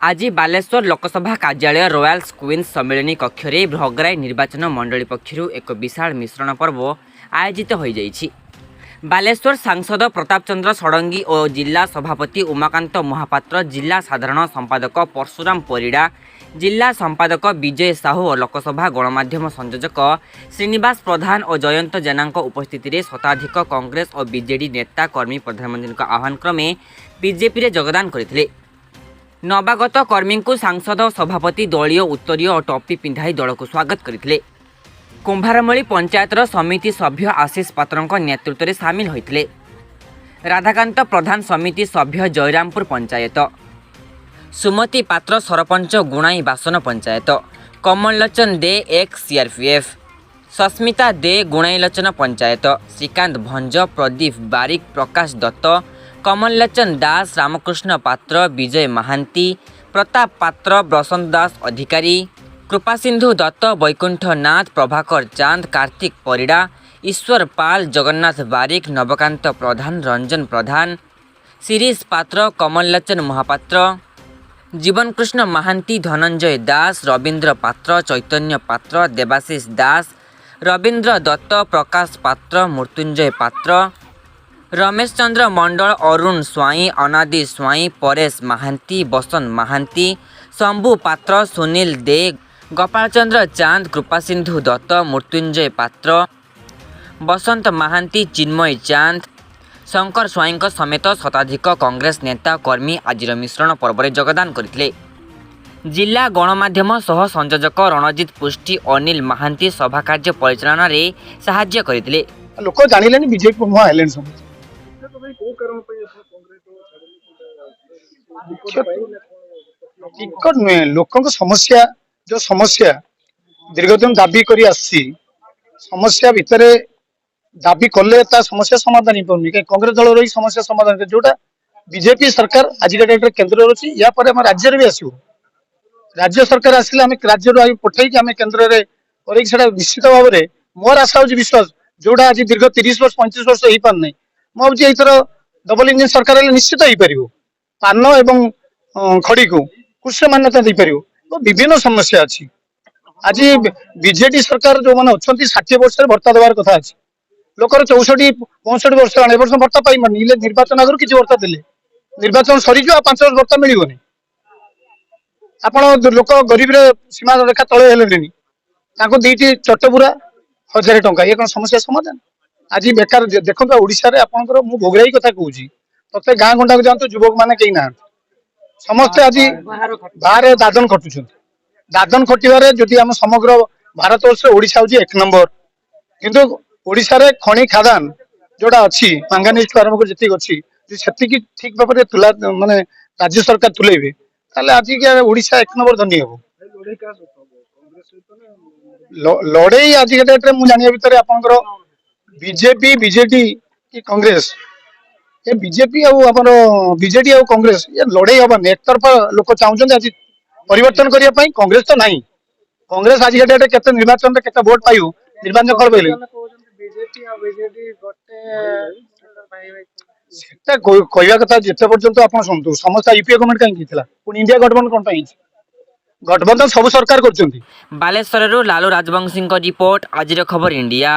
ଆଜି ବାଲେଶ୍ୱର ଲୋକସଭା କାର୍ଯ୍ୟାଳୟ royal queens ସମ୍ମିଳନୀ କକ୍ଷରେ ଭୋଗରାଇ ନିର୍ବାଚନ ମଣ୍ଡଳୀ ପକ୍ଷରୁ ଏକ ବିଶାଳ ମିଶ୍ରଣ ପର୍ବ ଆୟୋଜିତ ହୋଇଯାଇଛି। ବାଲେଶ୍ୱର ସାଂସଦ ପ୍ରତାପ ଚନ୍ଦ୍ର ଷଡ଼ଙ୍ଗୀ ଓ ଜିଲ୍ଲା ସଭାପତି ଉମାକାନ୍ତ ମହାପାତ୍ର, ଜିଲ୍ଲା ସାଧାରଣ ସମ୍ପାଦକ ପରଶୁରାମ ପରିଡ଼ା, ଜିଲ୍ଲା ସମ୍ପାଦକ ବିଜୟ ସାହୁ ଓ ଲୋକସଭା ଗଣମାଧ୍ୟମ ସଂଯୋଜକ ଶ୍ରୀନିବାସ ପ୍ରଧାନ ଓ ଜୟନ୍ତ ଜେନାଙ୍କ ଉପସ୍ଥିତିରେ ଶତାଧିକ କଂଗ୍ରେସ ଓ ବିଜେଡି ନେତା କର୍ମୀ ପ୍ରଧାନମନ୍ତ୍ରୀଙ୍କ ଆହ୍ୱାନ କ୍ରମେ ବିଜେପିରେ ଯୋଗଦାନ କରିଥିଲେ। ନବାଗତ କର୍ମୀଙ୍କୁ ସାଂସଦ, ସଭାପତି ଦଳୀୟ ଉତ୍ତରୀୟ ଓ ଟୋପି ପିନ୍ଧାଇ ଦଳକୁ ସ୍ୱାଗତ କରିଥିଲେ। କୁମ୍ଭାରମଳି ପଞ୍ଚାୟତର ସମିତି ସଭ୍ୟ ଆଶିଷ ପାତ୍ରଙ୍କ ନେତୃତ୍ୱରେ ସାମିଲ ହୋଇଥିଲେ ରାଧାକାନ୍ତ ପ୍ରଧାନ, ସମିତି ସଭ୍ୟ, ଜୟରାମପୁର ପଞ୍ଚାୟତ, ସୁମତି ପାତ୍ର, ସରପଞ୍ଚ, ଗୁଣାଇ ବାସନ ପଞ୍ଚାୟତ, କମଲଲୋଚନ ଦେ, ଏକ୍ସ ସିଆର୍ପିଏଫ୍, ସସ୍ମିତା ଦେ, ଗୁଣାଇଲୋଚନ ପଞ୍ଚାୟତ, ଶ୍ରୀକାନ୍ତ ଭଞ୍ଜ, ପ୍ରଦୀପ ବାରିକ, ପ୍ରକାଶ ଦତ୍ତ, କମଲଲୋଚନ ଦାସ, ରାମକୃଷ୍ଣ ପାତ୍ର, ବିଜୟ ମହାନ୍ତି, ପ୍ରତାପ ପାତ୍ର, ବସନ୍ତ ଦାସ ଅଧିକାରୀ, କୃପାସିନ୍ଧୁ ଦତ୍ତ, ବୈକୁଣ୍ଠ ନାଥ, ପ୍ରଭାକର ଚାନ୍ଦ, କାର୍ତ୍ତିକ ପରିଡ଼ା, ଈଶ୍ୱର ପାଲ, ଜଗନ୍ନାଥ ବାରିକ, ନବକାନ୍ତ ପ୍ରଧାନ, ରଞ୍ଜନ ପ୍ରଧାନ, ଶିରିଷ ପାତ୍ର, କମଲଲୋଚନ ମହାପାତ୍ର, ଜୀବନକୃଷ୍ଣ ମହାନ୍ତି, ଧନଞ୍ଜୟ ଦାସ, ରବୀନ୍ଦ୍ର ପାତ୍ର, ଚୈତନ୍ୟ ପାତ୍ର, ଦେବାଶିଷ ଦାସ, ରବୀନ୍ଦ୍ର ଦତ୍ତ, ପ୍ରକାଶ ପାତ୍ର, ମୃତ୍ୟୁଞ୍ଜୟ ପାତ୍ର, ରମେଶ ଚନ୍ଦ୍ର ମଣ୍ଡଳ, ଅରୁଣ ସ୍ୱାଇଁ, ଅନାଦି ସ୍ୱାଇଁ, ପରେଶ ମହାନ୍ତି, ବସନ୍ତ ମହାନ୍ତି, ଶମ୍ଭୁ ପାତ୍ର, ସୁନୀଲ ଦେ, ଗୋପାଳଚନ୍ଦ୍ର ଚାନ୍ଦ, କୃପାସିନ୍ଧୁ ଦତ୍ତ, ମୃତ୍ୟୁଞ୍ଜୟ ପାତ୍ର, ବସନ୍ତ ମହାନ୍ତି, ଚିନ୍ମୟ ଚାନ୍ଦ, ଶଙ୍କର ସ୍ୱାଇଁଙ୍କ ସମେତ ଶତାଧିକ କଂଗ୍ରେସ ନେତା କର୍ମୀ ଆଜିର ମିଶ୍ରଣ ପର୍ବରେ ଯୋଗଦାନ କରିଥିଲେ। ଜିଲ୍ଲା ଗଣମାଧ୍ୟମ ସହ ସଂଯୋଜକ ରଣଜିତ ପୃଷ୍ଟି, ଅନିଲ ମହାନ୍ତି ସଭା କାର୍ଯ୍ୟ ପରିଚାଳନାରେ ସାହାଯ୍ୟ କରିଥିଲେ। ଲୋକ ଜାଣିଲେଣି, ବିଜେପି ମୁହାଁ ହେଲେଣି ସମସ୍ତେ। କୋଉ କାରଣ ପାଇଁ ଆପଣ କଂଗ୍ରେସ ଦଳ ଛାଡ଼ିଲେ? ଟିକଟ ନୁହେଁ, ଲୋକଙ୍କ ସମସ୍ୟା, ଯୋଉ ସମସ୍ୟା ଦୀର୍ଘ ଦିନ ଦାବି କରି ଆସିଛି, ସମସ୍ୟା ଭିତରେ ଦାବି କଲେ ତା ସମସ୍ୟା ସମାଧାନ ହେଇପାରୁନି। କାହିଁ କଂଗ୍ରେସ ଦଳ ରହି ସମସ୍ୟା ସମାଧାନ କରେ, ଯୋଉଟା ବିଜେପି ସରକାର ଆଜିକା ଡେଟରେ କେନ୍ଦ୍ରରେ ଅଛି, ୟା ପରେ ଆମ ରାଜ୍ୟରେ ବି ଆସିବ। ରାଜ୍ୟ ସରକାର ଆସିଲେ ଆମେ ରାଜ୍ୟରୁ ଆଗେ ପଠେଇକି ଆମେ କେନ୍ଦ୍ରରେ କରେଇକି ସେଟା ନିଶ୍ଚିତ ଭାବରେ ମୋର ଆଶା ହଉଛି, ବିଶ୍ୱାସ, ଯୋଉଟା ଆଜି ଦୀର୍ଘ 30 ବର୍ଷ, 35 ବର୍ଷ ହେଇପାରୁନାହିଁ, ମୁଁ ଭାବୁଛି ଏଇଥର ଡବଲ ଇଞ୍ଜିନ ସରକାର ହେଲେ ନିଶ୍ଚିତ ହେଇପାରିବ। ପାନ ଏବଂ ଖଡିକୁ କୃଷି ମାନ୍ୟତା ଦେଇପାରିବ ଏବଂ ବିଭିନ୍ନ ସମସ୍ୟା ଅଛି। ଆଜି ବିଜେଡି ସରକାର ଯୋଉମାନେ ଅଛନ୍ତି, 60 ବର୍ଷରେ ଭତ୍ତା ଦେବାର କଥା ଅଛି। ଲୋକର 64 65 ବର୍ଷ ହେଲାଣି, ଏ ବର୍ଷ ଭତ୍ତା ପାଇପାରୁନି। ହେଲେ ନିର୍ବାଚନ ଆଗରୁ କିଛି ଭତ୍ତା ଦେଲେ, ନିର୍ବାଚନ ସରିଯିବ, ଆଉ 5 ବର୍ଷ ଭତ୍ତା ମିଳିବନି। ଆପଣ ଲୋକ ଗରିବରେ ସୀମା ରେଖା ତଳେ ହେଲେଣି, ତାଙ୍କୁ ଦିଟି ଚଟବୁରା 1000 ଟଙ୍କା, ଇଏ କଣ ସମସ୍ୟା ସମାଧାନ? ଆଜି ବେକାର ଦେଖନ୍ତୁ, ଓଡିଶାରେ ଆପଣଙ୍କର, ମୁଁ ଭୋଗରାଇ କଥା କହୁଛି, ପ୍ରତ୍ୟେକ ଗାଁ ଗଣ୍ଡାକୁ ଯାଆନ୍ତୁ, ଯୁବକ ମାନେ କେହି ନାହାନ୍ତି। ସମସ୍ତେ ଆଜି ବାହାରେ ଦାଦନ ଖଟୁଛନ୍ତି। ଦାଦନ ଖଟିବାରେ ଯଦି ଆମ ସମଗ୍ର ଭାରତ ବର୍ଷରେ ଓଡିଶା ହଉଛି ଏକ ନମ୍ବର। କିନ୍ତୁ ଓଡିଶାରେ ଖଣି ଖାଦାନ ଯୋଉଟା ଅଛି, ମାଙ୍ଗାନିଜ୍ ଠୁ ଆରମ୍ଭ କରି ଯେତିକି ଅଛି, ଯଦି ସେତିକି ଠିକ ଭାବରେ ତୁଲା, ମାନେ ରାଜ୍ୟ ସରକାର ତୁଲେଇବେ, ତାହେଲେ ଆଜିକା ଓଡିଶା ଏକ ନମ୍ବର ଧନୀ ହବ। ଲଢେଇ କାହା ସହିତ ହବ? କଂଗ୍ରେସ ସହିତ ନା? ଲଢେଇ ଆଜିକା ଡେଟରେ ମୁଁ ଜାଣିବା ଭିତରେ ଆପଣଙ୍କର ବିଜେପି, ବିଜେଡି କି କଂଗ୍ରେସ, ଏ ବିଜେପି ଆଉ ଆମର ବିଜେଡି ଆଉ କଂଗ୍ରେସ, ଏ ଲଢେଇ ହବନି। ଏକତରଫା ଲୋକ ଚାହୁଁଛନ୍ତି ଆଜି ପରିବର୍ତ୍ତନ କରିବା ପାଇଁ। କଂଗ୍ରେସ ତ ନାହିଁ। କଂଗ୍ରେସ ଆଜିକା ଡେଟରେ କେତେ ନିର୍ବାଚନରେ କେତେ ଭୋଟ ପାଇବ, ନିର୍ବାଚନ କଣ ପାଇଲେ? କହୁଛନ୍ତି ବିଜେପି ଆଉ ବିଜେଡି ଗୋଟେ ଭାଇ ଭାଇ। ସେଟା କହିବା କଥା, ଯେତେ ପର୍ଯ୍ୟନ୍ତ ଆପଣ ଶୁଣନ୍ତୁ, ସମସ୍ତେ ୟୁପିଏ ଗଭର୍ଣ୍ଣମେଣ୍ଟ କାହିଁକି ହେଇଥିଲା? ପୁଣି ଇଣ୍ଡିଆ ଗଠବନ୍ଧନ କଣ ପାଇଁ ହେଇଛି? ଗଠବନ୍ଧନ ସବୁ ସରକାର କରୁଛନ୍ତି। ବାଲେଶ୍ୱରରୁ ଲାଲୁ ରାଜବଂଶୀଙ୍କ ରିପୋର୍ଟ, ଆଜିର ଖବର ଇଣ୍ଡିଆ।